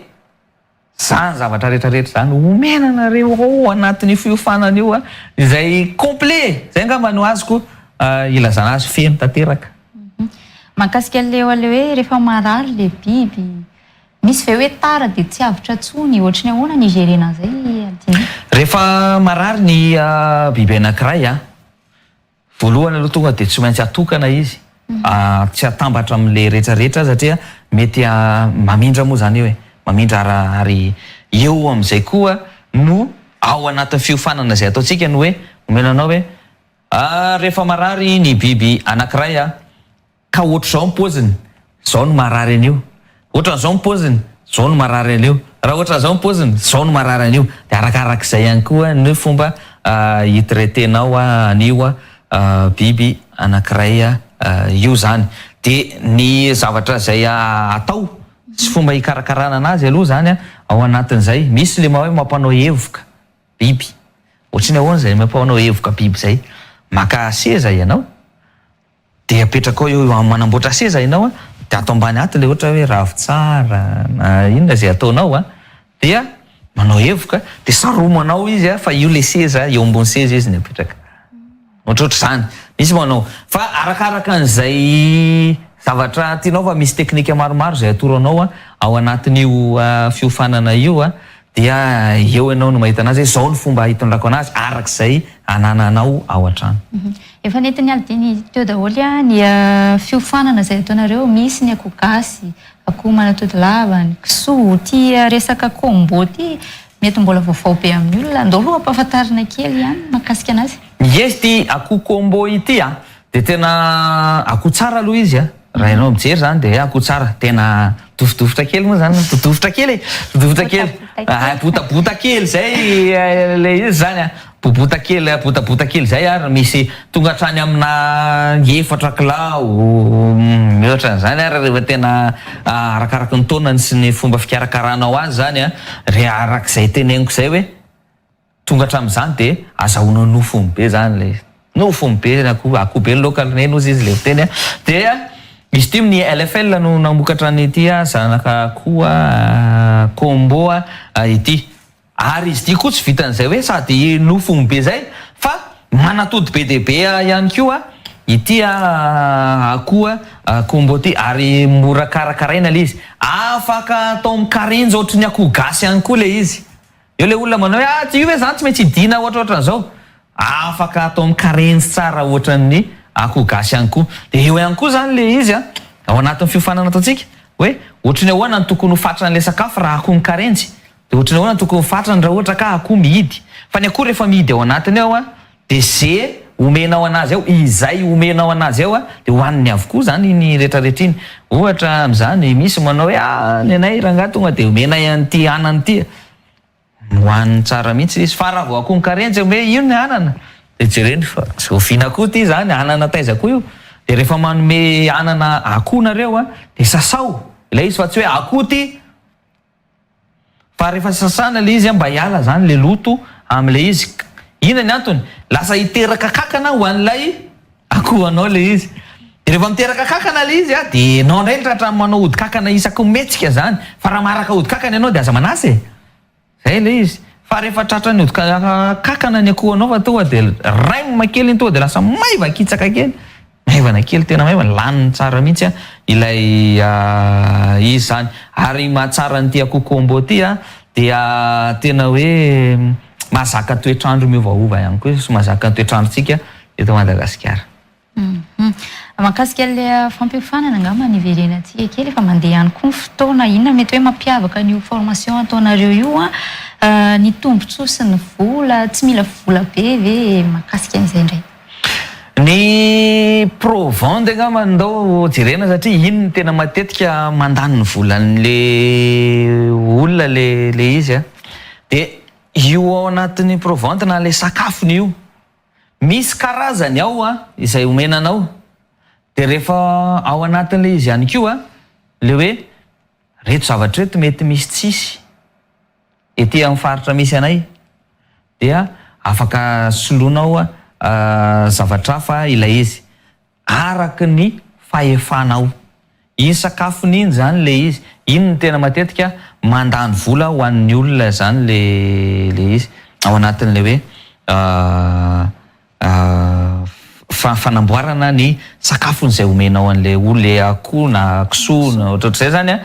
zany zavatra rehetra rehetra zany omena anareo ao anatin'io fiofanana io izay complet, zay angamba no azoko ilazana azy feno tanteraka. Mahakasika an'ilay hoe rehefa marary ilay biby, misy ve hoe tara dia tsy avotra intsony, ohatry ny ahoana ny hi-gérer-na an'izay Aldini? Rehefa marary ny biby anankiray, voalohany aloha tonga dia tsy maintsy atokana izy, tsy atambatra amin'ilay rehetra rehetra satria mety mamindra moa izany io e, mamindra ary eo amin'izay koa no ao anatin'ny fiofanana izay ataontsika no hoe omena anao hoe rehefa marary ny biby anankiray, ka. ka ohatr'izao ny paoziny, zao no marary an'io, ohatran'izao ny paoziny, zao no marary an'io, raha ohatran'izao ny paoziny, zao no marary an'io, dia arakarak'izay ihany koa ny fomba hi-traiter-nao an'io biby anankiray io zany. Dia ny zavatra izay atao sy fomba hikarakarana anazy aloha zany ao anatin'izay, misy le hoe mampanao hevoka biby, ohatry ny ahoana izay mampanao hevoka biby izay? Maka seza ianao, dia apetrakao eo, manamboatra seza ianao an, dia ato ambany ato le ohatra hoe ravintsara na inona izay ataonao an, dia manao hevoka, dia saromanao izy an, fa io le seza, eo ambony seza izy no apetraka. Ohatrohatr'izany. Misy manao. Fa arakaraka an'izay zavatra tianao fa misy teknika maromaro izay atoro anao ao anatin'io fiofanana io dia eo ianao no mahita anazy hoe izao no fomba hitondrako anazy arak'izay anananao ao an-trano. Efa nentin'i Aldiny teo daholo ny fiofanana izay ataonareo, misy ny akoho gasy, akoho manatody lava, ny kisoa, ity resaka combo ity mety mbola vaovao be amin'ny olona, andao aloha ampahafantarina kely ihany mahakasika anazy. Ie ity akoho combo ity a, dia tena akoho tsara aloha izy a, raha ianao mijery izany dia akoho tsara, tena dofodofotra kely moa izany, dofodofotra kely e, dofodofotra kely, botabota kely izay ilay izy izany a, bobota kely, botabota kely izay ary misy tonga hatrany amina efatra kilao, mihoatra an'izany ary rehefa tena arakaraky ny taonany sy ny fomba fikarakaranao azy izany a, re arak'izay teneniko izay hoe. Tonga hatramin'izany dia azahoana nofony be zany ilay izy. Nofony be ny akoho, akoho be ny laoka ry neny hozy izy ilay fiteny a. Dia izy ity ny LFL no namokatra an'ity zanaka akoho combo ity. Ary izy ity koa tsy vitan'izay hoe sady nofony be izay fa manatody be dia be ihany koa ity akoho combo ity ary mora karakaraina ilay izy. Afaka atao mikarenjy ohatry ny akoho gasy ihany koa ilay izy. Eo le olona manao hoe ah io ve zany tsy maintsy hidiana ohatrohatran'izao. Afaka atao mikarenjy tsara ohatran'ny akoho gasy ihany koa. Dia eo ihany koa zany le izy an, ao anatin'ny fiofanana ataontsika, hoe ohatry ny ahoana no tokony ho fatran'ilay sakafo raha akoho mikarenjy, dia ohatry ny ahoana no tokony ho fatrany raha ohatra ka akoho mihidy. Fa ny akoho rehefa mihidy ao anatiny ao an, Dia ze omenao anazy ao, izay omenao anazy ao dia hohaniny avokoa zany iny retraretra iny. Ohatra amin'izany, misy manao hoe ah ny anay rangahy tonga dia omenay an'ity anana ity. Hohaniny tsara mihitsy izy. Fa raha vao akoho mikarenjy hoe io ny anana dia jereny fa oviana koa ity zany, anana taiza koa io. Dia rehefa manome anana akoho nareo dia sasao ilay izy fa tsy hoe akoho ity. Fa rehefa sasana le izy mba hiala zany le loto amle izy. Inona ny antony? Lasa hiteraka kakana ho an'ilay akohonao le izy. De rehefa miteraka kakana le izy de enao ndray no tratran'ny manao ody kakana isaky ny mihetsika zany. Fa raha maharaka ody kakana ianao de aza manasa e! Zay le izy. Fa rehefa tratran'ny ody kakana ny akohonao fa tonga de raim kely iny tonga de lasa maiva-kitsaka kely. Maivana kely, tena maivana, laniny tsara mihitsy ilay izy izany. Ary mahatsara an'ity akoho combo ity dia tena hoe mahazaka toetr'andro miovaova ihany koa izy sy mahazaka ny toetr'androntsika eto Madagasikara. Mahakasika an'ilay fampiofanana angamba ny hiverenantsika kely, efa mandeha ihany koa ny fotoana, inona mety hoe mampiavaka an'io formation ataonareo io, ny tombontsoa sy ny vola, tsy mila vola be ve mahakasika an'izay indray? Ny provende angamba no ndao jerena satria iny no tena matetika mandany ny volan'le olona le le izy a. De io ao anatin'ny provende na le sakafony io, misy karazany ao a izay omena anao, de rehefa ao anatin'le izy ihany koa le hoe reto zavatra reto mety misy tsisy. Ety amin'ny faritra misy anay dia afaka soloinao zavatra hafa ilay izy araka ny fahefanao. Iny sakafony iny izany ilay izy, iny no tena matetika mandany vola ho an'ny olona izany ilay izy ao anatin'ilay hoe fanamboarana ny sakafony izay omenao an'ilay olona, ilay akoho na kisoa na ohatrohatr'izay izany an,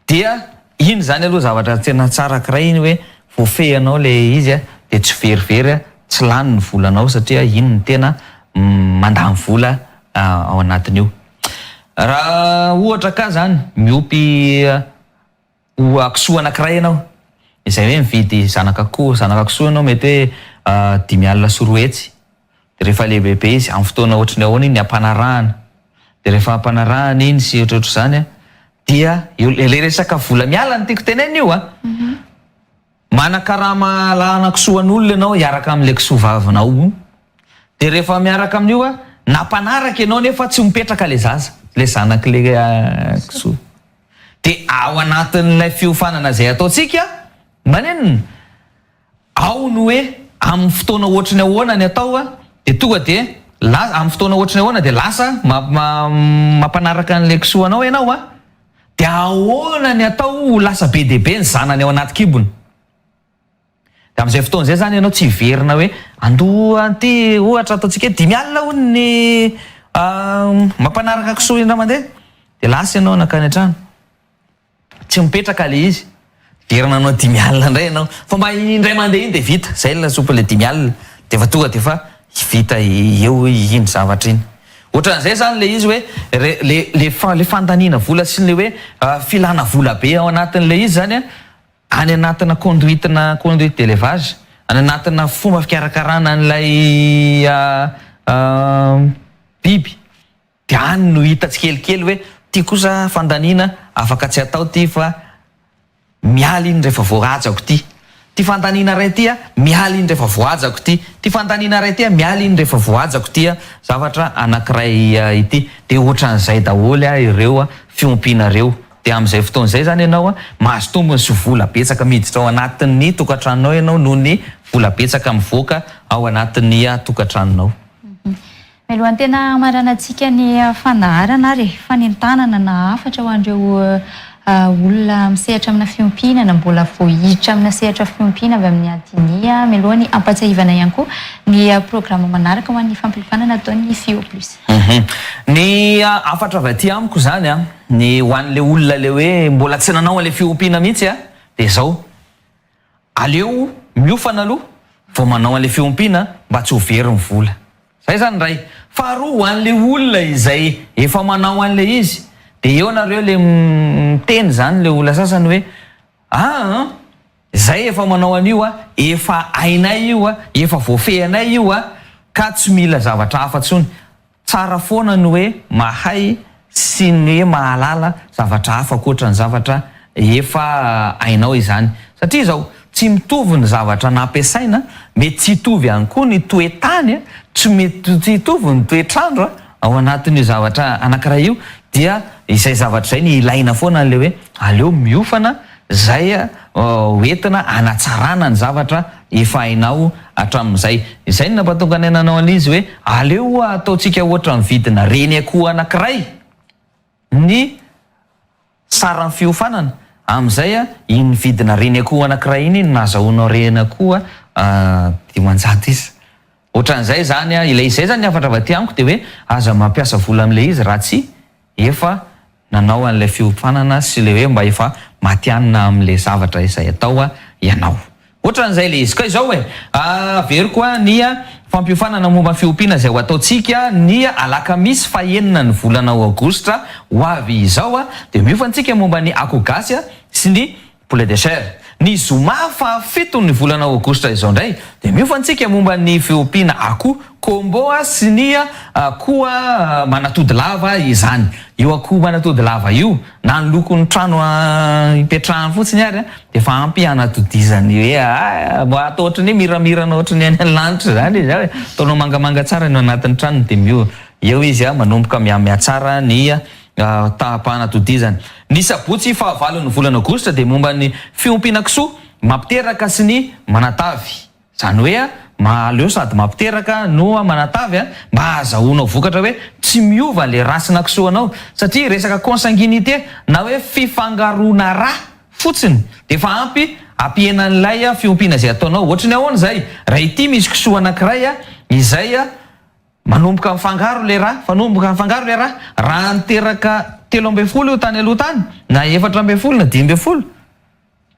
dia iny izany aloha zavatra tena tsara ankiray iny hoe voafehinao ilay izy an, dia tsy verivery an, tsy lany ny volanao satria iny no tena mandany vola ao anatin'io. Raha ohatra ka izany miompy Ho kisoa anankiray ianao, izay hoe mividy zanak'akoho, zanaka kisoa ianao mety hoe 250. Dia rehefa lehibebe izy, amin'ny fotoana ohatry ny ahoana iny ny ampanarahana. Dia rehefa ampanarahana iny sy ohatrohatr'izany an, dia eo ilay resaka vola miala no tiako tenenina io an. Manakarama lahana kisoan'olona ianao hiaraka amin'ilay kisoa vavinao. Dia rehefa miaraka amin'io an, nampanaraka ianao nefa tsy mipetraka ilay zaza, ilay zanak'ilay kisoa. Dia ao anatin'ilay fiofanana izay ataontsika, maninona? Ao ny hoe amin'ny fotoana ohatry ny ahoana ny atao dia tonga dia lasa, amin'ny fotoana ohatry ny ahoana dia lasa mampanaraka an'ilay kisoa anao ianao an, dia ahoana ny atao ho lasa be dia be ny zanany ao anaty kibony. Dia amin'izay fotoana izay izany ianao tsy hiverina hoe andoha an'ity ohatra ataontsika hoe 50 hono ny mampanaraka kisoa indray mandeha dia lasa ianao nankany an-trano. Tsy mipetraka le izy. Miverina hanao 50 indray ianao. Fa mba indray mandeha iny dia vita. Zay ilay lasopy ilay 50. Dia efa tonga dia efa vita eo iny zavatra iny. Ohatran'izay izany ilay izy hoe re le le le fandaniana vola sy ilay hoe filana vola be ao anatin'ilay izy izany an, any anatina conduite-na conduite d'élevage, any anatina fomba fikarakarana an'ilay biby. Dia any no hita tsikelikely hoe ty kosa fandaniana afaka tsy atao ty fa miala iny rehefa voahajako ty. Ty fandaniana iray ty a, miala iny rehefa voahajako ty. Ty fandaniana iray ty a, miala iny rehefa voahajako ty a, zavatra anankiray ity. Dia ohatran'izay daholo a ireo fiompiana ireo. Dia amin'izay fotoana izay izany ianao a, mahazo tombony sy vola betsaka miditra ao anatin'ny tokantranonao ianao noho ny vola betsaka mivoaka ao anatin'ny tokantranonao. Mialohan'ny tena hamaranantsika ny fandaharana ary fanentanana na hafatra ho an'ireo olona misehatra amina fiompiana na mbola vao hiditra amina sehatra fiompiana avy amin'ny Adinia, mialohan'ny hampatsiahivana ihany koa ny programa manaraka ho an'ny fampiofanana ataon'ny Fio Plus. Ny hafatra avy aty amiko izany an, ny ho an'ilay olona ilay hoe mbola tsy nanao an'ilay fiompiana mihitsy an, dia izao, Aleo miofana aloha vao manao an'ilay fiompiana mba tsy ho very ny vola. Zay zany iray. Faharoa ho an'ilay olona izay efa manao an'ilay izy dia eo nareo le miteny zany le olona sasany hoe aa zay efa manao an'io a, efa hainay io a, efa voafehinay io a, ka tsy mila zavatra hafa tsony. Tsara foana ny hoe mahay sy ny hoe mahalala zavatra hafa ankoatra ny zavatra efa hainao izany. Satria izao, tsy mitovy ny zavatra nampiasaina, mety tsy hitovy ihany koa ny toe-tany, tsy mety tsy hitovy ny toetr'andro ao anatin'io zavatra anankiray io, dia izay zavatra izay no ilaina foana an'ilay hoe aleo miofana Izay ho entina hanatsarana ny zavatra efa hainao hatramin'izay. Izay no nampatonga anay nanao an'izy hoe aleo ho'a ataontsika ohatra ny vidina reny akoho anankiray ny saran'ny fiofanana. Amin'izay iny vidina reny akoho anankiray iny no nahazahoanao reny akoho 500 isa. Ohatran'izay izany ilay izy. Izay izany ny hafatra avy aty amiko dia hoe aza mampiasa vola amin'ilay izy raha tsy efa nanao an'ilay fiofanana sy ilay hoe mba efa matihanina amin'ilay zavatra izay atao ianao. Ohatran'izay ilay izy. Ka izao e, averiko ny fampiofanana momba ny fiompiana izay ho ataontsika ny alakamisy fahenina ny volana aogositra ho avy izao dia miofantsika momba ny akoho gasy sy ny Poulet de chair. Ny zoma fahafito ny volana aogositra izao indray dia miofantsika momba ny fiompiana akoho combo sy ny akoho manatody lava izany. Io akoho manatody lava io na ny lokon'ny trano ipetrahany fotsiny ary dia efa ampy hanatodizany hoe mba atao ohatran'ny hoe miramirana ohatran'ny any an-lanitra izany izy e. Ataonao mangamanga tsara ny ao anatin'ny tranony dia miova eo izy manomboka mihamihatsara ny Taham-panatodizana. Ny sabotsy fahavalon'ny volana aogositra dia momba ny fiompiana kisoa mampiteraka sy ny manatavy. Izany hoe mahaleo sady mampiteraka no manatavy mba hahazahoanao vokatra hoe tsy miova ilay race-na kisoanao satria resaka consanguinité na hoe fifangaroana ra fotsiny dia efa ampy hampihena an'ilay fiompiana izay ataonao. Ohatry ny ahoana izay? Raha ity misy kisoa anankiray izay Manomboka mifangaro le ra, fanomboka mifangaro le ra, raha niteraka 13 io tany aloha tany, na 14 na 15,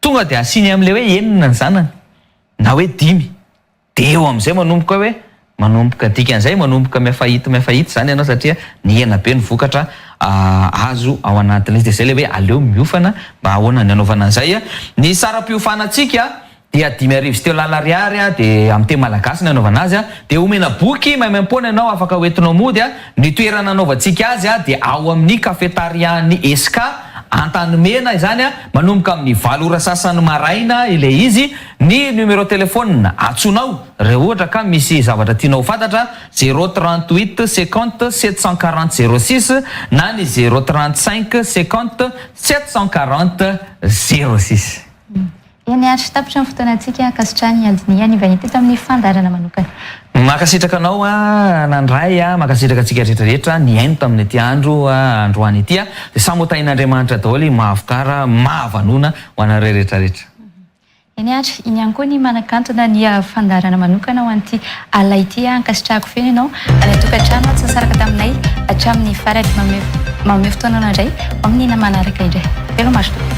tonga de asiany amle hoe enina ny zanany, na hoe dimy, de eo amzay manomboka hoe manomboka, dikan'izay manomboka miafahity miafahity zany ianao satria nihena be ny vokatra azo ao anatin'izy, de zay le hoe aleo miofana mba ahoana ny anaovana an'izay, ny saram-piofanantsika. dia 3500 ariary dia amin'ny teny malagasy ny anaovana azy dia omena boky maimaimpoana ianao afaka hoentinao mody. Ny toerana anaovantsika azy dia ao amin'ny cafetaria-n'ny Esca Antanimena izany manomboka amin'ny valo ora sasany maraina ilay izy. Ny numéro téléphone antsoinao raha ohatra ka misy zavatra tianao ho fantatra, 0 38 50 740 06 na ny 0 35 50 740 06. Eny ary, tapitra ny fotoanantsika. Ankasitrahana ny andiny vahiny teto amin'ny fandaharana manokana. Mankasitraka anao a nandray a mankasitraka antsika rehetrarehetra nihaino tamin'ny ity andro androany ity a dia samy ho tahin'Andriamanitra daholo mahavokara mahavanona ho anareo rehetrarehetra. Eny ary, iny ihany koa ny manakantona ny fandaharana manokana ho an'ity alina ity. Ankasitrahako feno ianao any an-tokantrano tsy nisaraka taminay hatramin'ny farany. Manome fotoana anao indray amin'ny manaraka indray. Veloma ry tompoko.